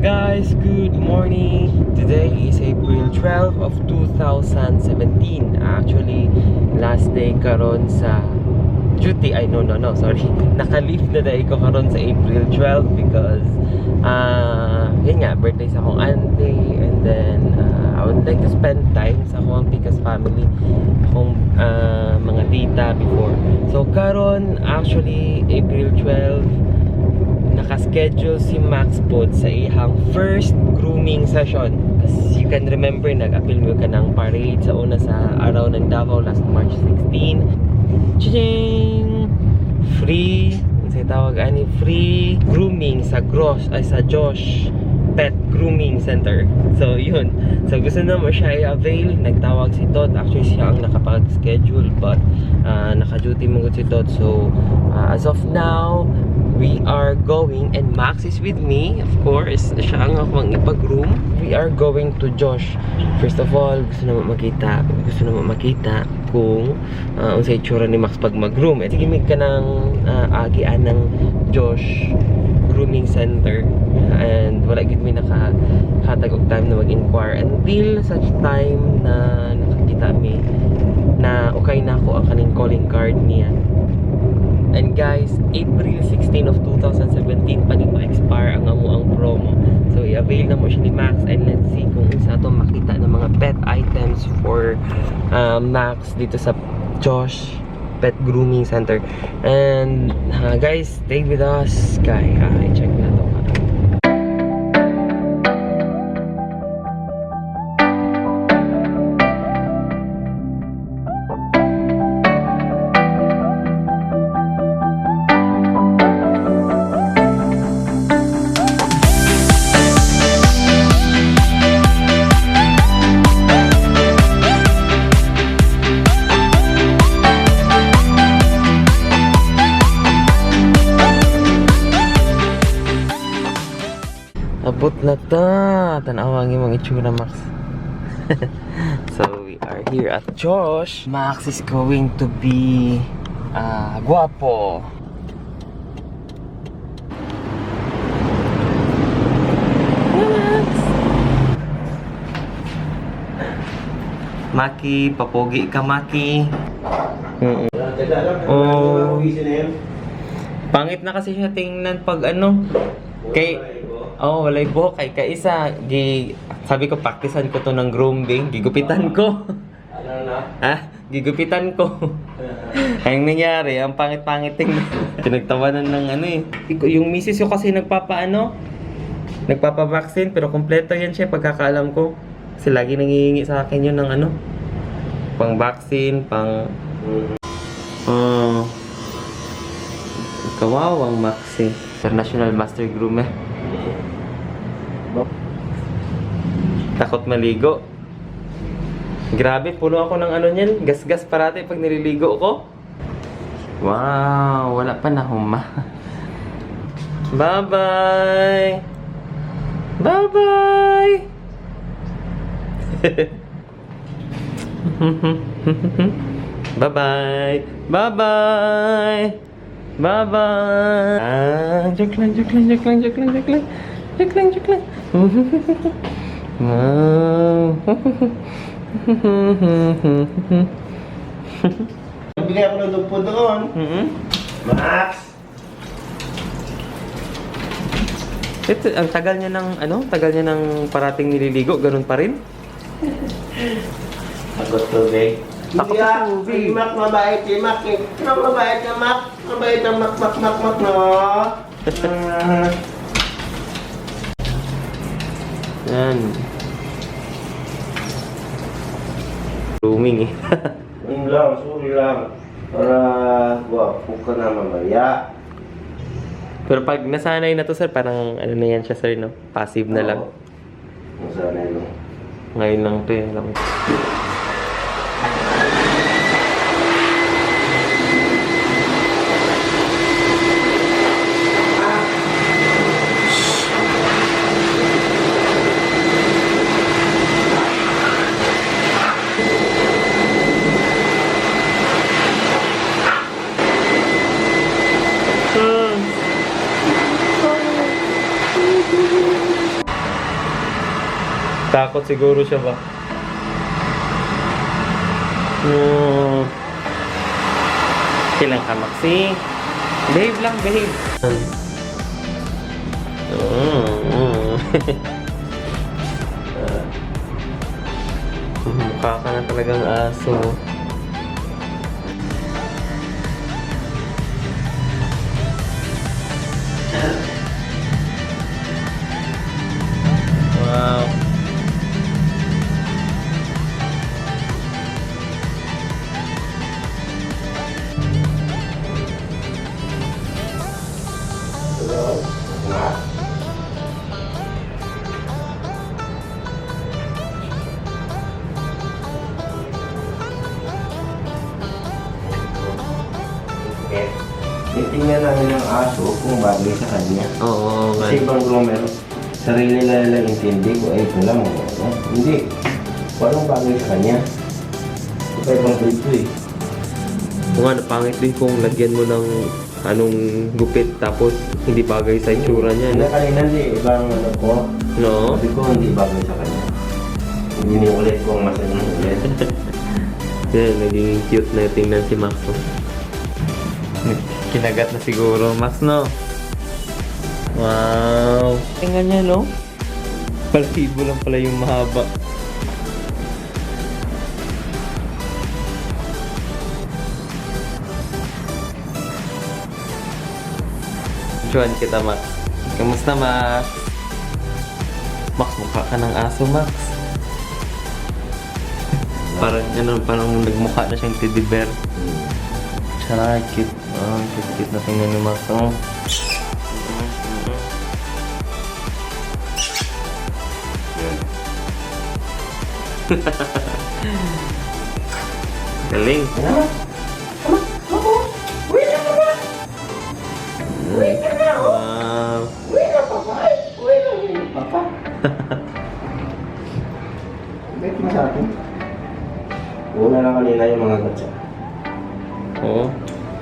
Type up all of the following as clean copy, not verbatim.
Guys, good morning. Today is April 12 of 2017. Actually, last day karon sa duty. Ay, no, sorry. Naka-leave na dahil ko karon sa April 12 because yun nga, birthday sa akong auntie, and then I would like to spend time sa akong Pikas family, akong mga tita before. So karon, actually, April 12, nakaschedule si Max pod sa ihang first grooming session. As you can remember, nag-appeal mo ka ng parade sa una sa araw ng Davao last March 16. Ching! Free, unsay tawag ani, free grooming sa Gross ay sa Josh Pet Grooming Center. So, yun. So, gusto na mo siya i-avail. Nagtawag si Tot. Actually, siya ang nakapag-schedule, but naka-duty mo gud si Tot. So, as of now, we are going and Max is with me, of course. Siya ang akong ipag-groom. We are going to Josh. First of all, gusto na makita kung unsay itsura ni Max pag mag-groom. Eh, sige, mig ka ng agian ng Josh Grooming Center and wala gid mi nakahatag og time na mag-inquire until such time na nakakita mi na okay na ako ang kaning calling card niya. And guys, April 16 of 2017 pa ni ma-expire ang amo ang promo. So i-avail na mo siya ni Max and let's see kung unsa ato makita ng mga pet items for Max dito sa Josh Pet Grooming Center. And guys, stay with us. Kay i-check na to. Abot na ta. Tanawa ang imong itsura, Max. So we are here at Josh. Max is going to be guapo. Hi, Max. Maki, papogi ka, Maki. Oh. Pangit na kasi siya tingnan pag ano. Kay Oh, walay buhok kay kaisa gi sabi ko praktisan ko to ng grooming, gigupitan ko. Ano na? Ha? Gigupitan ko. Ang nangyari, ang pangit-pangit tingnan. Pinagtawanan ng ano eh. Yung misis ko kasi nagpapaano, nagpapa-vaccine, pero kompleto yan siya pagkakaalam ko. Kasi lagi nangihingi sa akin yun ng ano, pang vaccine, pang oh. Kawawang Maxi. International Master Groomer. Takot maligo. Grabe, puno ako ng ano niyan. Gasgas parati pag nililigo ko. Wow, wala pa na huma. Bye-bye! Bye-bye! Bye-bye! Bye-bye! Bye-bye! Ah, joke lang, joke lang, joke lang, joke lang, joke lang. Joke lang, joke lang. Wow. Bigay ako ng dugpo doon. Max! Ito, ang tagal niya ng ano, tagal niya ng parating nililigo, ganun pa rin. Takot tubig. Takot sa tubig. Si Mac mabait, si Mac eh. Mac mabait na Mac. Mabait na Mac, Mac, Mac, Mac, no? Ah. Yan. Rooming eh. Yun lang, sorry lang. Para gwapo ka na mamaya. Pero pag nasanay na to sir, parang ano na yan siya sir, no? Passive na lang. Oo. Nasanay lang. Ngayon lang to eh. Alam ko. Takot siguro siya ba? Kailan ka, Maxi? Behave lang, behave. Ah. Mukha ka na talagang aso. Wow. Eh, titingnan namin ang aso kung bagay sa kanya. Oo, nga. Kasi ibang groomer, sarili na nila intindi ko, ay ito lang. Ano? Hindi. Walang bagay sa kanya. Iba ibang breed to eh. Kung ano, pangit din kung lagyan mo ng anong gupit tapos hindi bagay sa itsura niya, Hindi no? kanina hindi, ibang ano ko. No? Sabi ko hindi bagay sa kanya. Hindi niulit ko ang masayang ulit. Yan, naging cute na tingnan si Max, oh. Kinagat na siguro, Max, no? Wow! Tingnan niya, no? Balahibo lang pala yung mahaba. Join kita, Max. Kamusta, Max? Max, mukha ka ng aso, Max. Parang, ano, parang nagmukha na siyang teddy bear. Tsaka, cute. Oh, cute, cute na tingnan ni Max, oh. Galing. Ano? Wow. Uwi na, papa. Ay, uwi na, uwi na, papa. Wait mo sa akin. Una lang kanina yung mga gatsa. Oo.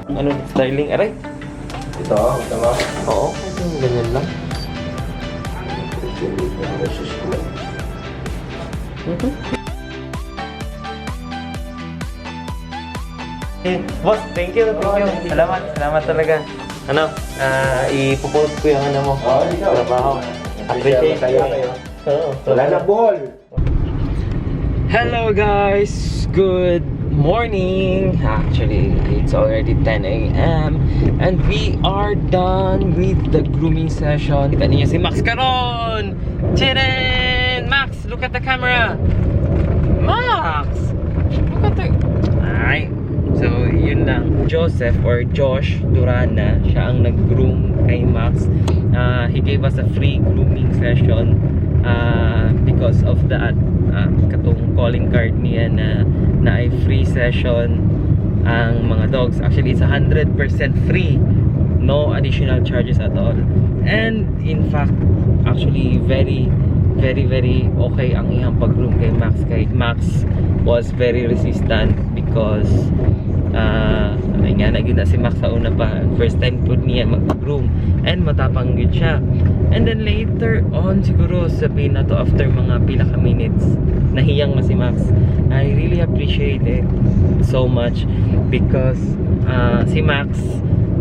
Ano, styling? Aray! Ito, ito ba? Oo, kahit yung ganyan lang. Eh, boss, thank you, thank you. Salamat, salamat talaga. Ano, ipopost ko yung ano mo. Oo, ikaw. Trabaho. Appreciate Masaya kayo. Oo. Wala na ball. Hello guys! Good morning! Actually, it's already 10 a.m. And we are done with the grooming session. Kita niyo si Max karon! Chirin! Max, look at the camera! Max! Look at the... Ay! So, yun lang. Joseph or Josh Durana, siya ang nag-groom kay Max. He gave us a free grooming session because of that katong calling card niya na na ay free session ang mga dogs. Actually, it's 100% free. No additional charges at all. And in fact, actually very very very okay ang iyang pag-groom kay Max, kay Max was very resistant because ay nga na gyud na si Max sa una pa, first time pud niya mag-groom and matapang gyud siya. And then later on, siguro sabihin na to after mga pila ka minutes, nahiyang na si Max. I really appreciate it so much because si Max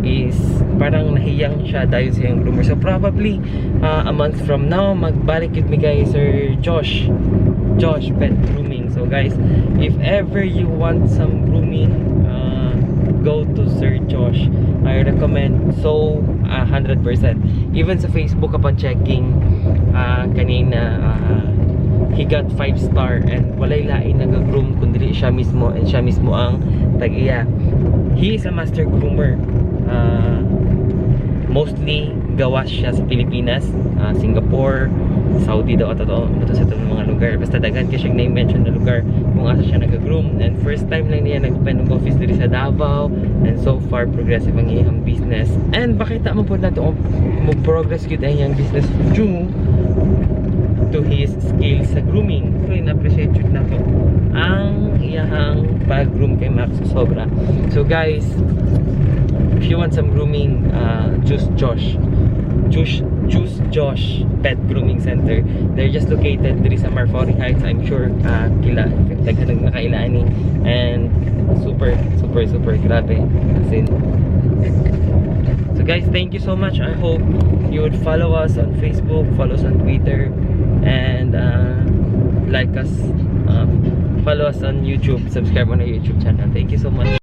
is parang nahiyang siya dahil sa iyang groomer. So probably a month from now, magbalik yun mi kay Sir Josh, Josh Pet Grooming. So guys, if ever you want some grooming, go to Sir Josh. I recommend so 100%. Even sa Facebook, upon checking kanina, he got 5 star and walay lain nag-groom kundi siya mismo, and siya mismo ang tag-iya. He is a master groomer. Mostly gawas siya sa Pilipinas, Singapore, Saudi daw ato to, ito sa itong mga lugar. Basta daghan kay siyang na-mention na lugar kung asa siya nag-groom. And first time lang niya nag-open ng office diri sa Davao, and so far progressive ang iyang business. And makita mo po nato mo progress gyud ang iyang business due to his skills sa grooming. So, in-appreciate jud nako ang iyahang pag-groom kay Max sobra. So guys, if you want some grooming, choose Josh. Choose Josh Pet Grooming Center. They're just located diri sa Marfori Heights. I'm sure kila daghan nakaila ani and super, super, super grabe, as in. So guys, thank you so much. I hope you would follow us on Facebook, follow us on Twitter, and like us, follow us on YouTube, subscribe on our YouTube channel. Thank you so much.